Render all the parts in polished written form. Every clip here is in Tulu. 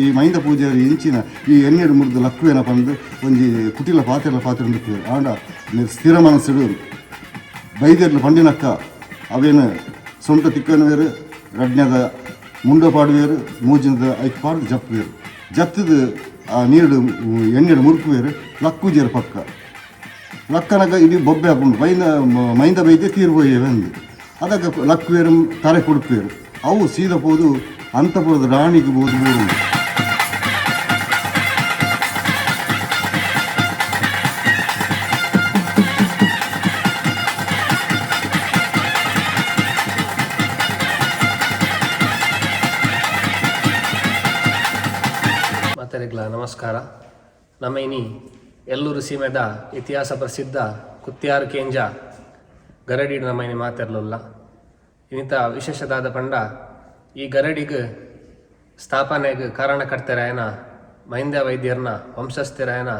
ಈ ಮೈಂದ ಪೂಜಾರಿ ಇಂಚಿನ ಈ ಎಣ್ಣೆಡ್ ಮುರ್ದು ಲಕ್ಕುವೇನ ಪಂದ್ ಒಂಜಿ ಕುಟಿಲ ಪಾತೆರ್ಲ ಪಾತೆರೊಂದಿಪ್ಪುವೆರ್. ಆಂಡ ಮೇರ್ ಸ್ಥಿರ ಮನಸ್ಸುಡು ಬೈದೆರ್ಲು ಪಂಡಿನಕ್ಕ ಅವೇನ್ ಸೊಂಟ ತಿಕ್ಕನುವೆರ್, ರಡ್ಡ್ನೆದ ಮುಂಡೊ ಪಾಡುವೆರ್, ಮೂಜಿನದ ಐಕ್ ಪಾಡ್ದ್ ಜಪ್ಪುವೆರ್. ಜತ್ತ್ದ್ ಆ ನೀರ್ಡ್ ಎಣ್ಣೆಡ್ ಮುರ್ಕುವೆರ್, ಲಕ್ಕುಜೆರ್ ಪಕ್ಕ. ಲಕ್ಕನಗ ಇಡೀ ಬೊಬ್ಬೆ ಆಪುಂಡು, ಬೈಂದ ಮೈಂದ ಬೈದ್ಯೆ ತೀರ್ ಪೋಯೆರ್ ಅಂದ್. ಅದಗ ಲಕ್ಕುವೆರ್, ತರೆ ಕುಡ್ಪುವೆರ್. ಅವು ಸೀದ ಪೋದು ಅಂತಪುರದ ರಾಣಿಗ್ ಪೋದು ಬೂರುಂಡು. ಮಾತೆರೆಗ್ಲ ನಮಸ್ಕಾರ. ನಮ್ಮ ಇನಿ ಎಲ್ಲೂರು ಸೀಮೆದ ಇತಿಹಾಸ ಪ್ರಸಿದ್ಧ ಕುತ್ಯಾರು ಕೇಂಜ ಗರಡಿಡ್ ನಮ್ಮ ಇನಿ ಮಾತೆರ್ಲುಲ್ಲ. ಇನ್ನಿತ ವಿಶೇಷದಾದ ಪಂಡ ಈ ಗರಡಿಗ್ ಸ್ಥಾಪನೆಗ್ ಕಾರಣಕರ್ತರಾಯನ ಮಹಿಂದ ವೈದ್ಯರ್ನ ವಂಶಸ್ಥರಾಯನ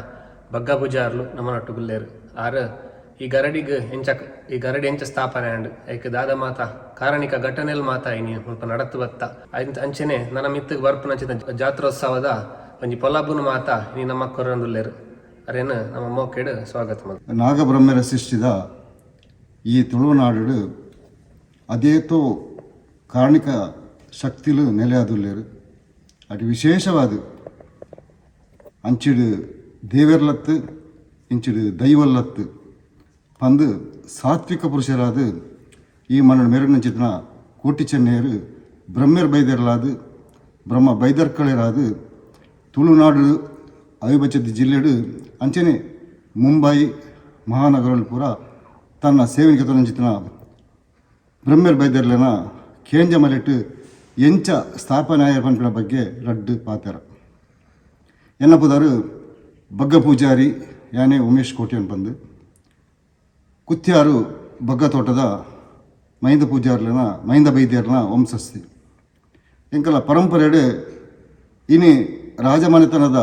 ಬಗ್ಗ ಪೂಜಾರ್ಲು ನಮ್ಮನೊಟ್ಟುಗುಲ್ಲೇರು. ಆರ್ ಈ ಗರಡಿಗ್ ಎಂಚ ಈ ಗರಡಿ ಎಂಚ ಸ್ಥಾಪನೆ ಆಂಡ್, ಐಕ್ ದಾದ ಮಾತ ಕಾರಣಿಕ ಘಟನೆಲ್ ಮಾತ ಇನಿ ಮುಲ್ಪ ನಡತ್ ಬತ್ತ, ಅಂಚನೆ ನನ ಮಿತ್ತಗ್ ಬರ್ಪುನಂಚಿನ ಜಾತ್ರೋತ್ಸವದ ಒಂಜಿ ಪೊಲಬುನು ಮಾತ ಇನಿ ನಮ್ಮ ಕೊರೊಂದುಲ್ಲೆರ್. ಅರೆನ್ ನಮ್ಮ ಮೋಕೆಡ್ ಸ್ವಾಗತ ಮಲ್ತ. ನಾಗಬ್ರಹ್ಮರ ಸೃಷ್ಟಿದ ಈ ತುಳುನಾಡು ಅದೇತೋ ಕಾರಣಿಕ ಶಕ್ತಿಲು ನೆಲೆಯಾದುಲ್ಲೇರು. ಅటు ವಿಶೇಷವಾದ ಅಂಚಿಡು ದೇವೆರ್ಲತ್ತು ಇಂಚಿಡು ದೈವಲ್ಲತ್ತು ಪಂದು ಸಾತ್ವಿಕ ಪುರುಷರಾದ ಈ ಮಣ್ಣು ಮೆರಣಿಂಚಿನ ಕೋಟಿ ಚೆನ್ನೆಯರು ಬ್ರಹ್ಮೆರ್ ಬೈದೆರ್ಲಾದ ಬ್ರಹ್ಮ ಬೈದರ್ಕಳರಾದ ತುಳುನಾಡು ಅವಿಭಜಿತ ಜಿಲ್ಲೆಡು ಅಂಚನೆ ಮುಂಬೈ ಮಹಾನಗರ ಪೂರ ತನ್ನ ಸೇವನಿಗೆ ತೊಂಚಿನ ಬ್ರಹ್ಮೆರ್ ಬೈದರ್ಲೆನ ಕೇಂಜ ಮಲೆಟ್ ಎಂಚ ಸ್ಥಾಪನೆ ಆಯ ಪನ್ಪಿನ ಬಗ್ಗೆ ರಡ್ಡು ಪಾತೆರ. ಎನ್ನ ಪುದರು ಬಗ್ಗ ಪೂಜಾರಿ ಯಾನೆ ಉಮೇಶ್ ಕೋಟ್ಯನ್ ಪಂದು. ಕುತ್ಯಾರು ಬಗ್ಗ ತೋಟದ ಮೈಂದ ಪೂಜಾರ್ಲೆನ ಮೈಂದ ಬೈದ್ಯರ್ನ ವಂಶಸ್ಥಿ. ಎಂಕಲ ಪರಂಪರೆಡು ಇನಿ ರಾಜಮನೆತನದ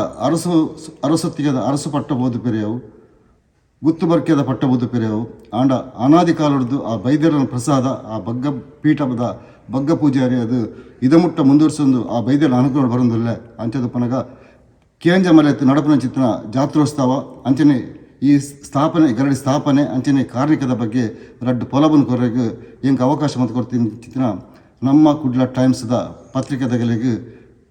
ಅರಸೊತ್ತಿಗೆದ ಅರಸು ಪಟ್ಟ ಬೋದು ಪೆರಿಯವು, ಗುತ್ತು ಬರ್ಕೆದ ಪಟ್ಟ ಬೋದು ಪೆರಿಯವು. ಆಂಡ ಅನಾದಿ ಕಾಲಡ್ದು ಆ ಬೈದ್ಯರನ ಪ್ರಸಾದ ಆ ಬಗ್ಗ ಪೀಠದ ಬಗ್ಗ ಪೂಜಾರಿ ಅದು ಇದಮುಟ್ಟ ಮುಂದುವರ್ಸೊಂದು ಆ ಬೈದ್ಯರ ಅನುಕೂಲ ಬರೊಂದುಲ್ಲೆ. ಅಂಚದ ಪನಗ ಕೇಂಜ ಮಲೆತ್ ನಡಪುನ ಚಿತ್ರ ಜಾತ್ರೋತ್ಸವ ಅಂಚನೆ ಈ ಸ್ಥಾಪನೆ ಗರಡಿ ಸ್ಥಾಪನೆ ಅಂಚನೆ ಕಾರ್ಣಿಕದ ಬಗ್ಗೆ ರಡ್ಡು ಪೊಲಬುನ್ ಕೊರೆಗ್ ಎಂಕ್ ಅವಕಾಶ ಮಲ್ತ್ ಕೊರ್ತಿನ ಚಿತ್ರ ನಮ್ಮ ಕುಡ್ಲ ಟೈಮ್ಸ್ದ ಪತ್ರಿಕೆದಗಲಿಗೆ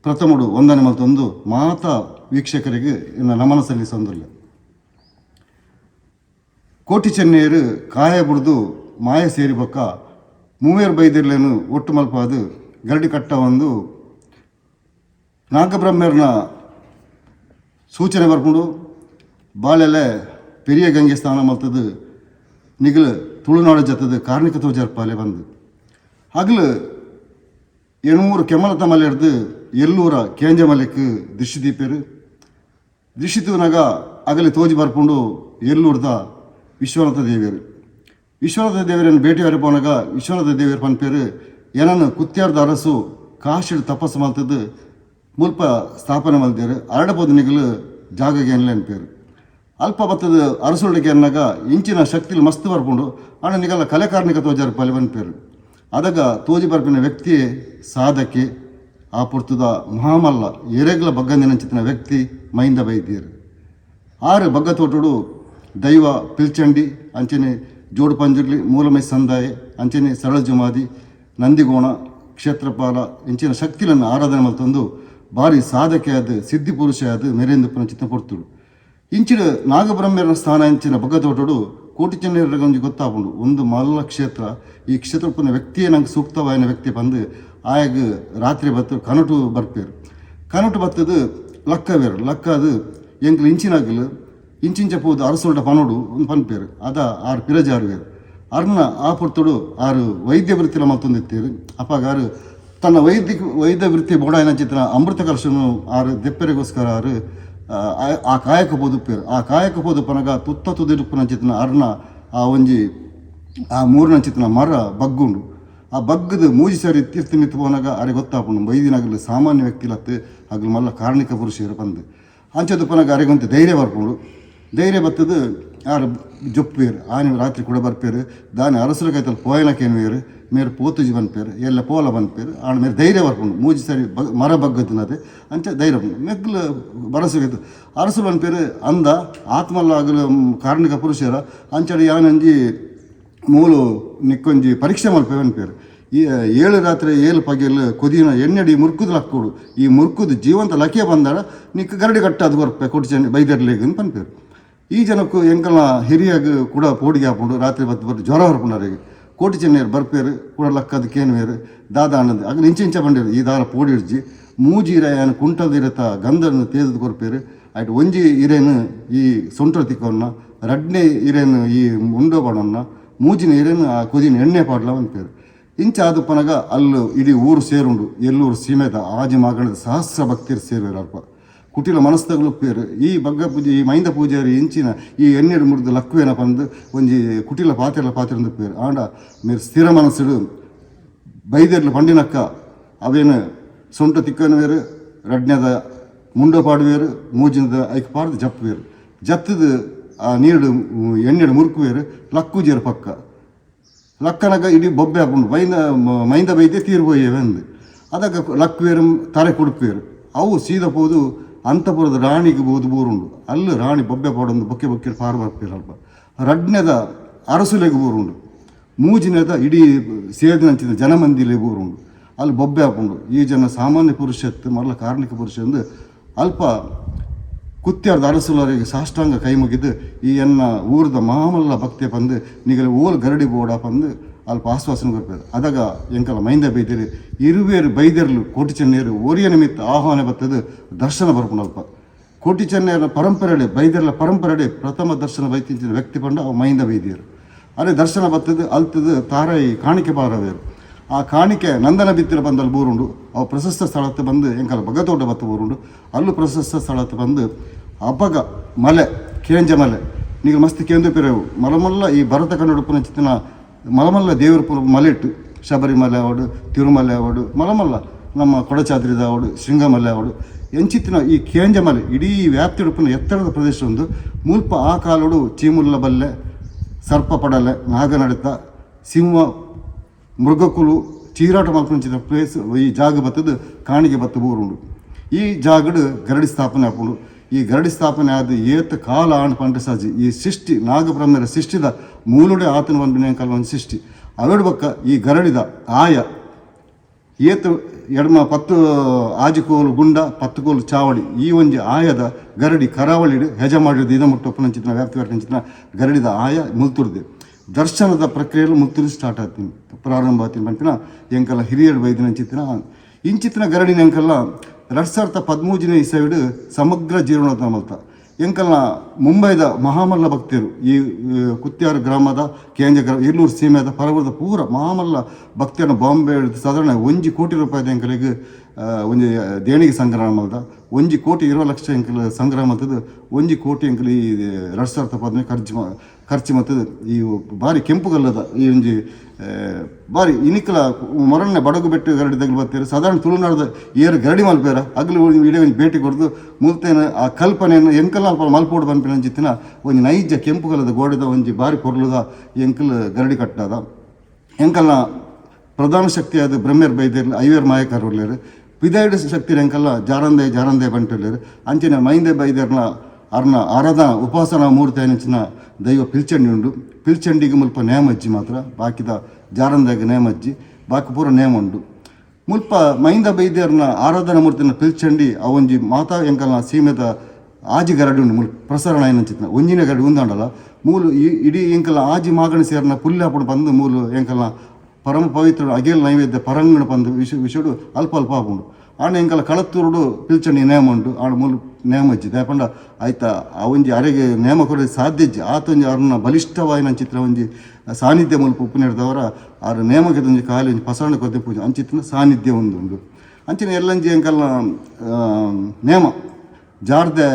ಪ್ರಥಮಡು ವಂದನೆ ಮಲ್ತೊಂದು ಮಾತ ವೀಕ್ಷಕರಿಗೆ ನಮನ ಸಲ್ಲಿಸೊಂದುಲ್ಲೆ. ಕೋಟಿ ಚೆನ್ನೆಯರು ಕಾಯ ಬುಡ್ದು ಮಾಯ ಸೇರಿ ಬೊಕ್ಕ ಮೂವೇರು ಬೈದಿರ್ಲೇನು ಒಟ್ಟು ಮಲ್ಪಾದು ಗರಡಿ ಕಟ್ಟ ಒಂದು ನಾಗಬ್ರಹ್ಮರ್ನ ಸೂಚನೆ ಬರ್ಪುಂಡು. ಬಾಳೆಲೆ ಪೆರಿಯ ಗಂಗೆ ಸ್ನಾನ ಮಲ್ತದು ನಿಗಲು ತುಳುನಾಡು ಜತದ ಕಾರ್ಣಿಕ ತೋಜರ್ಪಾಲೆ ಬಂದು ಹಗಲು ಎಣ್ಮೂರು ಕೆಮಲತ ಮಲೆ ಹಿಡ್ದು ಎಲ್ಲೂರ ಕೇಂಜಮಲೆಕ್ ದೃಷ್ಟಿ ದೀಪೇರು. ದೃಷ್ಟಿ ತೂನಗ ಅಗಲಿ ತೋಜಿ ಬರ್ಪುಂಡು ಎಲ್ಲೂರ್ದ ವಿಶ್ವನಾಥ ದೇವಿಯರು. ವಿಶ್ವನಾಥ ದೇವರನ್ನು ಭೇಟಿ ಪೋನಗ ವಿಶ್ವನಾಥ ದೇವಿಯರು ಪನ್ಪೇರು, ಏನನ್ನು ಕುತ್ಯಾರ್ದ ಅರಸು ಕಾಶಿಡ್ ತಪಸ್ಸು ಮಲ್ತದ್ದು ಮುಲ್ಪ ಸ್ಥಾಪನೆ ಮಲ್ದೇರು, ಅರಡಪೋದು ನಿಗಲು ಜಾಗಗೆ ಎನ್ಲೆ ಅನ್ಪೇರು. ಅಲ್ಪ ಬತ್ತದ ಅರಸುಳಿಗೆ ಅನ್ನಾಗ ಇಂಚಿನ ಶಕ್ತಿಲು ಮಸ್ತ್ ಬರ್ಪುಂಡು, ಆಂಡ ನಿಗಲ ಕಲೆಕಾರ್ನಿಕ ತೋಜಾರು ಪಲೆ ಪನ್ಪೇರು. ಅದಗ ತೋಜಿ ಬರ್ಪಿನ ವ್ಯಕ್ತಿ ಸಾಧಕಿ ಆ ಪೊರ್ತುದ ಮಹಾಮಲ್ಲ ಎರೆಗ್ಲ ಬಗ್ಗಂದಿನಂಚಿತ್ತಿನ ವ್ಯಕ್ತಿ ಮೈಂದ ಬೈದ್ಯರು. ಆರು ಬಗ್ಗ ತೋಟುಡು ದೈವ ಪಿಲ್ಚಂಡಿ ಅಂಚನೆ ಜೋಡು ಪಂಜುರ್ಲಿ ಮೂಲಮೈ ಸಂದಾಯ ಅಂಚನೆ ಸರಳ ಜುಮಾದಿ ನಂದಿಗೋಣ ಕ್ಷೇತ್ರಪಾಲ ಇಂಚಿನ ಶಕ್ತಿಗಳನ್ನು ಆರಾಧನೆ ಮಲ್ತೊಂದು ಭಾರಿ ಸಾಧಕೆಯಾದ ಸಿದ್ಧಿ ಪುರುಷಯಾದ ಮೆರೆಂದು ಚಿತ್ತ ಪೊರ್ತುಡು. ಇಂಚಿನ ನಾಗಬ್ರಹ್ಮರ ಸ್ಥಾನ ಇಂಚಿನ ಬಗ್ಗತೋಟಡು ಕೋಟಿ ಚೆನ್ನೆಯರಿಗೆ ಒಂಜಿ ಗೊತ್ತಾಪುಂಡು ಒಂದು ಮಲ್ಲ ಕ್ಷೇತ್ರ. ಈ ಕ್ಷೇತ್ರ ಉಪ್ಪುನ ವ್ಯಕ್ತಿಯೇ ನಂಗೆ ಸೂಕ್ತವಾಯಿನ ವ್ಯಕ್ತಿ ಪಂದು ಆಯಗ್ ರಾತ್ರಿ ಬತ್ತು ಕನಟು ಬರ್ಪೇರು. ಕನಟು ಬತ್ತದು ಲಕ್ಕವೇರು. ಲಕ್ಕದು ಎಂಕ್ಲು ಇಂಚಿನಾಗಲು ಇಂಚಿಂಚ ಪೋದು ಅರಸೊಲ್ಡ ಪನೋಡು ಒಂದು ಪನ್ಪೇರು. ಅದ ಆರು ಪಿರಜಾರುವೇರು. ಅರ್ನ ಆ ಪೊರ್ತುಡು ಆರು ವೈದ್ಯ ವೃತ್ತಿಲ ಮಲ್ತೊಂದಿತ್ತೇರು. ಅಪ್ಪಾಗ ಆರು ತನ್ನ ವೈದ್ಯ ವೃತ್ತಿ ಬೋಡಾಯಿನ ಚಿತ್ರ ಅಮೃತ ಕಲಶನು ಆರು ದೆಪ್ಪೆರೆಗೋಸ್ಕರ ಆರು ಆ ಕಾಯಕ ಪೋದುಪ್ಪೇರು. ಆ ಕಾಯಕ ಪೋದುಪ್ಪನಗ ತುತ್ತ ತುದಿರುಪ್ಪುನ ಚಿತ್ರನ ಅರ್ನ ಆ ಒಂಜಿ ಆ ಮೂರನ ಚಿತ್ರನ ಮರ ಬಗ್ಗುಂಡು. ಆ ಬಗ್ಗದ ಮೂಜಿ ಸರಿ ತೀರ್ಥ ಮಿತ್ತು ಪೋನಾಗ ಅರೆ ಗೊತ್ತಾಪುಂಡು ಬೈದಿನಗಲು ಸಾಮಾನ್ಯ ವ್ಯಕ್ತಿಲತ್ತು ಅಗಲು ಮಲ್ಲ ಕಾರಣಿಕ ಪುರುಷರು ಪಂದು. ಅಂಚದುಪ್ಪನಗ ಅರೆಗೊಂತೆ ಧೈರ್ಯ ಬರ್ಪುಂಡು. ಧೈರ್ಯ ಬತ್ತದು ಆರು ಜೊಪ್ಪುವೆರ್ ಆನಿ ರಾತ್ರಿ ಕೂಡ ಬರ್ಪೇರು ದಾನೆ ಅರಸುರ ಕೈತಲ್ ಪೋಯನಕೇನುವೆರ್ ಮೇರ್ ಪೋತುಜಿ ಪನ್ಪೇರು ಎಲ್ಲ ಪೋಲ ಪನ್ಪೇರು ಆಂಡ ಮೇರ್ ಧೈರ್ಯ ಬರ್ಪುಂಡು ಮೂಜಿ ಸರಿ ಬ ಮರ ಬಗ್ಗದಿನತೆ ಅಂಚ ಧೈರ್ಯ ಮೆಗ್ಲು ಭರವಸೆ ಅರಸು ಪನ್ಪೇರು ಅಂದ ಆತ್ಮಲ್ಲ ಅಗಲು ಕಾರ್ಣಿಕ ಪುರುಷರ ಅಂಚಡೆ ಯಾನೊಂಜಿ ಮೂಲು ನಿಕ್ಕೊಂಜಿ ಪರೀಕ್ಷೆ ಮಲ್ಪೆ ಪನ್ಪೇರು. ಈ ಏಳು ರಾತ್ರಿ ಏಳು ಪಗೆಲ್ ಕೊದಿನ ಎಣ್ಣೆಡಿ ಮುರ್ಕುದು ಲಕ್ಕೋಡು, ಈ ಮುರ್ಕುದು ಜೀವಂತ ಲಕಿಯ ಬಂದಾಡ ನಿಕ್ ಗರಡಿ ಕಟ್ಟಾದ್ ಕೊರ್ಪೆ ಕೊಡ್ಚೆ ಬೈದರ್ಲೆಗ್ ಪನ್ಪೇರು. ಈ ಜನಕ್ಕೂ ಎಂಕಲ್ನ ಹಿರಿಯಾಗ ಕೂಡ ಪೋಡಿಗೆ ಹಾಕೊಂಡು ರಾತ್ರಿ ಬತ್ತು ಬತ್ತು ಜ್ವರ ಹೊರಪುಂಡು. ಕೋಟಿ ಚೆನ್ನಿಯರು ಬರ್ಪೇರು ಕೂಡ ಲಕ್ಕದ ಕೇನುವೇರು ದಾದ ಆನಂದ್ ಅಗಲು ಇಂಚ ಇಂಚ ಬಂಡೇರು. ಈ ದಾರ ಪೋಡಿಡ್ಜಿ ಮೂಜಿ ಇರ ಯಾನ್ ಕುಂಟಲ್ದಿರತ ಗಂಧನ ತೇದದು ಕೊರ್ಪೇರು. ಆಯ್ತು, ಒಂಜಿ ಇರೇನು ಈ ಸೊಂಟೊ ತಿಕ್ಕೊನ್ನ, ರಡ್ನೇ ಇರೇನು ಈ ಮುಂಡೋ ಪಾಡೊನ್ನ, ಮೂಜಿನ ಇರೇನು ಆ ಕೊದಿನ ಎಣ್ಣೆ ಪಾಡ್ಲ ಪನ್ಪೇರು. ಇಂಚ ಆದುಪ್ಪನಗ ಅಲ್ಲು ಇಡೀ ಊರು ಸೇರುಂಡು. ಎಲ್ಲೂರು ಸೀಮೆದ ಆಜಿ ಮಾಗಣದ ಸಹಸ್ರ ಭಕ್ತಿಯರು ಸೇರುವೆರು. ಅಲ್ಪ ಕುಟಿಲ ಮನಸ್ತಗಳು ಪೇರು ಈ ಬಗ್ಗ ಪೂಜೆ ಈ ಮೈಂದ ಪೂಜಾರಿ ಇಂಚಿನ ಈ ಎಣ್ಣೆಡು ಮುರಿದು ಲಕ್ಕುವೇನ ಪಂದು ಒಂಜಿ ಕುಟಿಲ ಪಾತೆರ್ಲ ಪಾತೆರಂದು ಪೇರು. ಆಂಡ ಮೇರ್ ಸ್ಥಿರ ಮನಸ್ಸುಡು ಬೈದೆರ್ಲು ಪಂಡಿನಕ್ಕ ಅವೇನು ಸೊಂಟ ತಿಕ್ಕನವೇರು, ರಡ್ನೆದ ಮುಂಡೋ ಪಾಡುವೇರು, ಮೂಜಿನದ ಐಕ್ ಪಾಡ್ದು ಜಪ್ಪುವೇರು. ಜತ್ತದ ಆ ನೀರು ಎಣ್ಣೆಡು ಮುರುಕುವೇರು, ಲಕ್ಕುಜೇರು ಪಕ್ಕ. ಲಕ್ಕನಗ ಇಡೀ ಬೊಬ್ಬೆ ಹಾಕೊಂಡು ಮೈಂದ ಮೈಂದ ಬೈದೆ ತೀರು ಪೋಯೇವೆ ಅಂದು. ಅದಕ್ಕೆ ಲಕ್ಕುವೇರು, ತರೆ ಕುಡುಪೇರು. ಅವು ಸೀದ ಪೋದು ಅಂತಪುರದ ರಾಣಿಗೆ ಬೋದು ಬೂರುಂಡು. ಅಲ್ಲಿ ರಾಣಿ ಬೊಬ್ಬೆ ಪಾಡೊಂದು ಬೊಕ್ಕೆ ಬೊಕ್ಕೆ ಪಾರು ಬರ್ಪೇರು. ಅಲ್ಪ ರಡ್ನೆದ ಅರಸುಲೆಗ್ ಬೂರುಂಡು. ಮೂಜಿನೆದ ಇಡೀ ಸೇದಿನಂಚಿನ ಜನಮಂದಿಲೆ ಬೂರುಂಡು. ಅಲ್ಲಿ ಬೊಬ್ಬೆ ಹಾಕೊಂಡು ಈ ಜನ ಸಾಮಾನ್ಯ ಪುರುಷತ್ತು ಮರಲ ಕಾರ್ಣಿಕ ಪುರುಷ ಎಂದು ಅಲ್ಪ ಕುತ್ಯಾರ್ದ ಅರಸುಲರಿಗೆ ಸಾಷ್ಟಾಂಗ ಕೈ ಮುಗಿದು ಈ ಎನ್ನ ಊರ್ದ ಮಾಮಲ್ಲ ಭಕ್ತಿ ಪಂದು ನಿಗಲ ಓಲ್ ಗರಡಿ ಬೋಡ ಪಂದು ಅಲ್ಪ ಆಶ್ವಾಸನೆ ಕೊರ್ಪೇರು. ಅದಾಗ ಎಂಕಲ ಮೈಂದ ಬೈದಿರು ಇರುವೇರು ಬೈದೆರ್ಲು ಕೋಟಿ ಚೆನ್ನೇರು ಓರಿಯ ನಿಮಿತ್ತ ಆಹ್ವಾನ ಬತ್ತದು ದರ್ಶನ ಬರ್ಪುಂಡು. ಅಲ್ಪ ಕೋಟಿ ಚೆನ್ನೇರ ಪರಂಪರೆಡೆ ಬೈದೆರ್ಲ ಪರಂಪರೆಡೆ ಪ್ರಥಮ ದರ್ಶನ ಬೈತಿಂಚಿನ ವ್ಯಕ್ತಿ ಪಂಡ ಅವು ಮೈಂದ ಬೈದಿಯರು. ಅರೆ ದರ್ಶನ ಬತ್ತದು ಅಲ್ತದು ತಾರಾಯಿ ಕಾಣಿಕೆ ಬಾರವೇರು. ಆ ಕಾಣಿಕೆ ನಂದನ ಬಿತ್ತಿರ ಬಂದಲ್ಲಿ ಬೂರುಂಡು. ಅವು ಪ್ರಶಸ್ತ ಸ್ಥಳಕ್ಕೆ ಬಂದು ಎಂಕಲ ಬಗ್ಗತೋಟ ಬತ್ತ ಬೂರುಂಡು. ಅಲ್ಲೂ ಪ್ರಶಸ್ತ ಸ್ಥಳಕ್ಕೆ ಬಂದು ಅಬ್ಬಗ ಮಲೆ ಕೇಂಜ ಮಲೆ ನೀವು ಮಸ್ತ್ ಕೇಂದ್ರ ಪಿರವು ಮಲಮಲ್ಲ ಈ ಭರತ ಕನ್ನಡ ಚಿತ್ತಿನ ಮಲಮಲ್ಲ ದೇವರ ಮಲೆಟ್ಟು ಶಬರಿಮಲೆ ಆವಡು, ತಿರುಮಲೆ ಆವಡು, ಮಲಮಲ್ಲ ನಮ್ಮ ಕೊಡಚಾದ್ರಿದ ಆವಡು, ಶೃಂಗಮಲೆ ಆವಡು, ಎಂಚಿತ್ತಿನ ಈ ಕೇಂಜ ಮಲೆ ಇಡೀ ವ್ಯಾಪ್ತಿ ಉಡುಪಿನ ಎತ್ತರದ ಪ್ರದೇಶ ಒಂದು ಮುಲ್ಪ. ಆ ಕಾಲೋಡು ಚೀಮುಲ್ಲ ಬಲ್ಲೆ, ಸರ್ಪ ಪಡಲೆ, ನಾಗನಡಿತ, ಸಿಂಹ ಮೃಗಕುಲು ಚೀರಾಟ ಮಲ್ಪುನಂಚಿನ ಪ್ಲೇಸ್ ಈ ಜಾಗ ಬತ್ತದು ಕಾಣಿಗೆ ಬತ್ತ ಊರುಂಡು. ಈ ಜಾಗಡ್ ಗರಡಿ ಸ್ಥಾಪನೆ ಆಪುಂಡು. ಈ ಗರಡಿ ಸ್ಥಾಪನೆ ಆದ ಏತ್ ಕಾಲ ಆಂಡ್ ಪಂಡ ಸಾಜಿ ಈ ಸೃಷ್ಟಿ ನಾಗಬ್ರಹ್ಮರ ಸೃಷ್ಟಿದ ಮೂಲುಡೆ ಆತನ ಪನ್ಪಿನ ಕಾಲ ಒಂದು ಸೃಷ್ಟಿ ಅವೆಡ್ ಬೊಕ್ಕ ಈ ಗರಡಿದ ಆಯ ಏತ್ ಎಡ್ಮ ಪತ್ತು ಆಜಿಕೋಲು ಗುಂಡ, 10 ಕೋಲು ಚಾವಡಿ. ಈ ಒಂಜಿ ಆಯದ ಗರಡಿ ಕರಾವಳಿಡ್ ಹೆಜ ಮಾಡಿದ ಇದ ಮುಟ್ಟೊಪ್ಪನಂಚಿನ ವ್ಯಾಪ್ತಿ ಅಂಚಿನ ಗರಡಿದ ಆಯ ಮುಲ್ತುರ್ದೆ ದರ್ಶನದ ಪ್ರಕ್ರಿಯೆಲು ಮುಲ್ತುರು ಸ್ಟಾರ್ಟ್ ಆಗ್ತೀನಿ ಪ್ರಾರಂಭ ಆಗ್ತೀನಿ ಪನ್ಪಿನ ಎಂಕಲ ಹಿರಿಯರು ಬೈದಿನಂಚಿತ್ತಿನ ಇಂಚಿತ್ತಿನ ಗರಡಿನ ಎಂಕಲ್ಲ 2013ನೇ ಇಸವಿಡ್ ಸಮಗ್ರ ಜೀರ್ಣೋದ್ಧಾರ ಮಲ್ತ. ಎಂಕಲ್ನ ಮುಂಬೈದ ಮಹಾಮಲ್ಲ ಭಕ್ತರು, ಈ ಕುತ್ಯಾರು ಗ್ರಾಮದ ಕೇಂದ್ರ ಗ್ರಾಮ ಇರ್ಲೂರು ಸೀಮೆದ ಪರವೂರದ ಪೂರ ಮಹಾಮಲ್ಲ ಭಕ್ತಿಯನ್ನು ಬಾಂಬೆ ಸಾಧಾರಣ 1 ಕೋಟಿ ರೂಪಾಯಿದ ಎಂಕಲಿಗೆ ಒಂಜಿ ದೇಣಿಗೆ ಸಂಗ್ರಹ ಮಲ್ದ. 1 ಕೋಟಿ 20 ಲಕ್ಷ ಎಂಕಲ್ ಸಂಗ್ರಹ ಮಲ್ತದ್ದು. 1 ಕೋಟಿ ಎಂಕಲ್ ಈ 2015 ಖರ್ಚು ಖರ್ಚು ಮತ್ತದು. ಈ ಬಾರಿ ಕೆಂಪುಗಲ್ಲದ ಈ ಒಂಜಿ ಬಾರಿ ಇನಿಕಲ ಮೊರನ್ನೆ ಬಡಗು ಬೆಟ್ಟು ಗರಡಿ ತಗಲು ಬರ್ತೀರಿ. ಸಾಧಾರಣ ತುಳುನಾಡ್ದ ಏರು ಗರಡಿ ಮಲ್ಪೇರ ಅಗಲು ಇಡೀ ಒಂಜಿ ಭೇಟಿ ಕೊಡ್ದು ಮುಲ್ತೇನ ಆ ಕಲ್ಪನೆಯನ್ನು ಎಂಕಲ್ ಅಲ್ಪ ಮಲ್ಪೋಡು ಪನ್ಪಿನ ಅಂಚಿತ್ತಿನ ಒಂಜಿ ನೈಜ ಕೆಂಪುಗಲ್ಲದ ಗೋಡೆದ ಒಂಜಿ ಬಾರಿ ಪೊರ್ಲುದ ಎಂಕಲ್ ಗರಡಿ ಕಟ್ಟದ. ಎಂಕಲ್ನ ಪ್ರಧಾನ ಶಕ್ತಿಯಾದ ಬ್ರಹ್ಮೇರ್ ಬೈದೇರ್ ಐವೇರ್ ಮಾಯಕರ್ ಉಲ್ಲೇರು. ಪಿದಾಯ್ಡ್ ಶಕ್ತಿ ಎಂಕಲ್ಲ ಜಾರಂದೆ ಜಾರಂದೆ ಬಂಟುಲ್ಲೇರು. ಅಂಚಿನ ಮೈಂದೆ ಬೈದೇರ್ನ ಅರ್ನ ಆರಾಧನಾ ಉಪಾಸನಾ ಮೂರ್ತಿ ಅಂಚಿನ ದೈವ ಪಿಲ್ಚಂಡಿ ಉಂಡು. ಪಿಲ್ಚಂಡಿಗೆ ಮುಲ್ಪ ನೇಮಜ್ಜಿ ಮಾತ್ರ, ಬಾಕಿದ ಜಾರಂದಾಗ ನೇಮಜ್ಜಿ, ಬಾಕಿ ಪೂರ ನೇಮ ಉಂಡು. ಮುಲ್ಪ ಮೈಂದ ಬೈದ್ಯರ್ನ ಆರಾಧನಾ ಮೂರ್ತಿನ ಪಿಲ್ಚಂಡಿ ಅವೊಂಜಿ ಮಾತಾ ಎಂಕಲ್ನ ಸೀಮೆದ ಆಜಿ ಗರಡಿ ಉಂಡು. ಮುಲ್ಪ ಪ್ರಸರಣ ಏನಂಚಿತ್ನ ಒಂಜಿನ ಗರಡಿ ಉಂದಾಂಡಲ ಮೂಲು ಈ ಇಡೀ ಎಂಕಲ್ನ ಆಜಿ ಮಾಗಣ ಸೇರ್ನ ಪುಲ್ಯಾಪುಡು ಬಂದು ಮೂಲು ಎಂಕಲ್ನ ಪರಮ ಪವಿತ್ರ ಅಗೇಲ್ ನೈವೇದ್ಯ ಪರಂಗಣ ಪಂದು ವಿಷ ವಿಷಡು ಅಲ್ಪ ಅಲ್ಪ ಆಪುಂಡು. ಆಂಡ ಎಂಕಲ ಕಳತ್ತೂರುಡು ಪಿಲ್ಚಂಡಿ ನೇಮ ಉಂಡು. ಆಂಡ ಮೂಲು ನೇಮ ಇಜ್ಜಿ. ದಾಯೆಪಂಡ ಆಯ್ತ ಆ ಒಂಜಿ ಅರೆಗೆ ನೇಮ ಕೊರದೆ ಸಾಧ್ಯ ಇಜ್ಜಿ. ಆತೊಂಜಿ ಅರ್ನ ಬಲಿಷ್ಠವಾಯಿನ ಚಿತ್ರ ಒಂಜಿ ಸಾನ್ನಿಧ್ಯ ಮುಲ್ಪ ಉಪ್ಪುನೆಡ್ದವರ ಆರು ನೇಮಕ್ಕೆ ಒಂಜಿ ಖಾಲಿ ಒಂಜಿ ಪಸರಣ ಕೊದ್ದೆ ಪೂಜೆ ಅಂಚಿತ್ತಿನ ಸಾನ್ನಿಧ್ಯ ಒಂದು ಉಂಡು. ಅಂಚಿನ ಎಲ್ಲಂಜಿ ಎಂಕಲ್ನ ನೇಮ ಜಾರ್ದೆ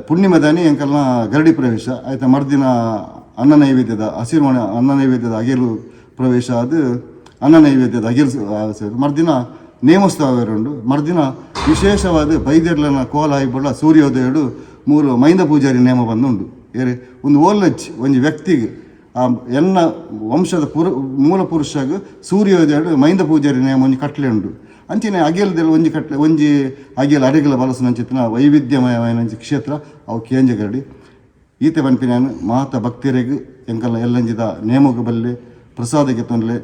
ಪುಣ್ಯಮದಾನಿ ಎಂಕಲ್ನ ಗರಡಿ ಪ್ರವೇಶ ಆಯ್ತಾ. ಮರ್ದಿನ ಅನ್ನ ನೈವೇದ್ಯದ ಹಸಿರುಮಣೆ ಅನ್ನ ನೈವೇದ್ಯದ ಅಗೆಲು ಪ್ರವೇಶ ಅದು ಅನ್ನ ನೈವೇದ್ಯದ ಅಗೆಲು ಸೇರು. ಮರ್ದಿನ ನೇಮೋತ್ಸವ ಉಂಡು. ಮರ್ದಿನ ವಿಶೇಷವಾದ ಬೈದೆರ್ಲನ ಕೋಲ ಬೊಳ್ಳ ಸೂರ್ಯೋದಯಡು ಮೂರು ಮೈಂದ ಪೂಜಾರಿ ನೇಮ ಬಂದುಂಡು. ಏರು ಒಂದು ಓಲಜ್ ಒಂಜಿ ವ್ಯಕ್ತಿಗ್ ಆ ಎನ್ನ ವಂಶದ ಮೂಲ ಪುರುಷಗ್ ಸೂರ್ಯೋದಯ ಮೈಂದ ಪೂಜಾರಿ ನೇಮ ಒಂಜಿ ಕಟ್ಲೆ ಉಂಡು. ಅಂಚನೆ ಅಗೇಲ್ದೆಲ್ಲ ಒಂಜಿ ಕಟ್ಲೆ ಒಂಜಿ ಅಗೇಲ್ ಅರೆಗಲ ಬಲಸುನಂಚಿತ್ತಿನ ವೈವಿಧ್ಯಮಯವಾಯಿನ ಒಂಜಿ ಕ್ಷೇತ್ರ ಅವು ಕೇಂಜ ಗರಡಿ. ಈತೆ ಪನ್ಪಿನಾನ್ ಮಾತ ಭಕ್ತರಿಗ್ ಎಂಕಲ್ನ ಎಲ್ಲಂಜಿದ ನೇಮೊಗು ಬಲ್ಲೆ, ಪ್ರಸಾದಕ್ಕೆ ತೊಂದರೆ,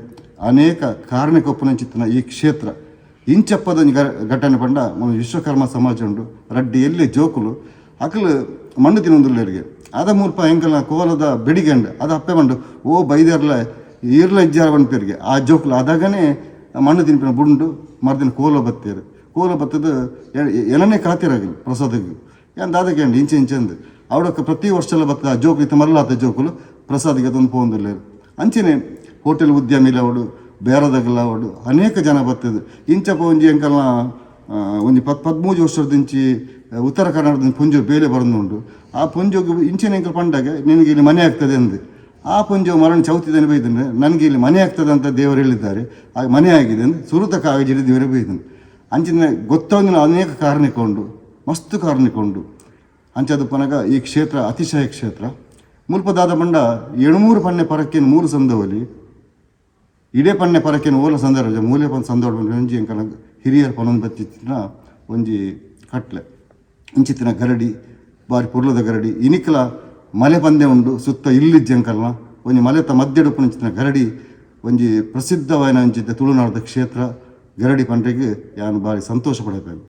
ಅನೇಕ ಕಾರಣಕ್ಕೊಪ್ಪುನಂಚಿತ್ತಿನ ಈ ಕ್ಷೇತ್ರ. ಇಂಚಪ್ಪದ ಒಂಜಿ ಘಟನೆ ಪಂಡ ವಿಶ್ವಕರ್ಮ ಸಮಾಜ ಉಂಡು, ರಡ್ಡಿ ಎಲ್ಲಿ ಜೋಕುಲು ಅಕಲು ಮಣ್ಣು ತಿನ್ನೊಂದುಲ್ಲೆರ್ಗೆ. ಅದ ಮುಲ್ಪ ಎಂಕಲ್ನ ಕೋಲದ ಬೆಡಿಗಂಡು ಅದು ಅಪ್ಪೆ ಮಂಡು ಓ ಬೈದರ್ಲ ಈರ್ಲ ಇಜ್ಜಾರ ಪನ್ಪೆರ್ಗೆ. ಆ ಜೋಕುಲು ಅದಾಗನೇ ಮಣ್ಣು ತಿನ್ಪಿನ ಬುಂಡು ಮರ್ದಿನ ಕೋಲ ಬತ್ತೇರು. ಕೋಲ ಬತ್ತದ ಎನನೇ ಕಾತಿರಾಗಲಿ ಪ್ರಸಾದಕ್ಕೆ. ಏನ್ ದಾದಕ್ಕೆ ಇಂಚೆ ಇಂಚೆಂದು ಅವಡಕ್ಕೆ ಪ್ರತಿ ವರ್ಷಲ ಬತ್ತದ ಆ ಜೋಕುಲು ಇತ್ತ ಮರಲಾತ ಜೋಕುಲು ಪ್ರಸಾದಿಗೆ ತಂದು ಪೋಂದುಲ್ಲೇರು. ಅಂಚನೆ ಹೋಟೆಲ್ ಉದ್ಯಮಿಲ ಅವಡು, ಬೇರದಗಲ ಅವಡು, ಅನೇಕ ಜನ ಬತ್ತದು. ಇಂಚಪ್ಪ ಒಂಜಿ ಎಂಕಲ್ನ ಒಂಜಿ 13 ವರ್ಷದಿಂಚಿ ಉತ್ತರ ಕನ್ನಡದ ಪುಂಜು ಬೇಲೆ ಬರಂದುಂಡು. ಆ ಪುಂಜೊಗು ಇಂಚಿನ ಎಂಕಲ್ ಪಂಡಾಗ ನಿನಗೆ ಇಲ್ಲಿ ಮನೆ ಆಗ್ತದೆ ಅಂದು. ಆ ಪುಂಜು ಮರಣ ಚೌತಿದ್ದಾನೆ ಬೈದಂದ್ರೆ ನನಗೆ ಇಲ್ಲಿ ಮನೆ ಆಗ್ತದೆ ಅಂತ ದೇವರು ಹೇಳಿದ್ದಾರೆ, ಆ ಮನೆ ಆಗಿದೆ ಅಂದು ಸುರುತ ಕಾಗಜಿ ದೇವರೇ ಬೈದನು. ಅಂಚಿನ ಗೊತ್ತೊಂದಿನ ಅನೇಕ ಕಾರಣಕ್ಕೊಂಡು, ಮಸ್ತ್ ಕಾರಣಕ್ಕೊಂಡು. ಅಂಚದ ಪನಗ ಈ ಕ್ಷೇತ್ರ ಅತಿಶಯ ಕ್ಷೇತ್ರ. ಮುಲ್ಪದಾದ ಬಂಡ 700 ಪನ್ನೆ ಪರಕ್ಕಿನ ಮೂರು ಸಂದವಲಿ ಇಡೇ ಪನ್ನೆ ಪರಕ್ಕಿನ ಓಲ ಸಂದರ್ಭ ಮೂಲೆ ಪನ್ ಸಂದೋಡ ಒಂಜಿ ಎಂಕಲ ಹಿರಿಯರ ಪನೊಂದು ಬತ್ತಿತ್ತಿನ ಒಂಜಿ ಕಟ್ಲೆ. ಇಂಚಿತ್ತಿನ ಗರಡಿ ಬಾರಿ ಪೊರ್ಲದ ಗರಡಿ. ಇನಿಕ್ಲ ಮಲೆ ಪಂದೆ ಉಂಡು, ಸುತ್ತ ಇಲ್ಲಿಜ್ಜಂಕಲ್ನ ಒಂಜಿ ಮಲೆತ ಮಧ್ಯಡುಪ್ಪುನಂಚಿತ್ತಿನ ಗರಡಿ ಒಂಜಿ ಪ್ರಸಿದ್ಧವಾಯಿನ ಅಂಚಿತ್ತ ತುಳುನಾಡದ ಕ್ಷೇತ್ರ ಗರಡಿ ಪಂಡ್ರೆಗ್ ಯಾನ್ ಬಾರಿ ಸಂತೋಷ ಪಡೆಪೇನು.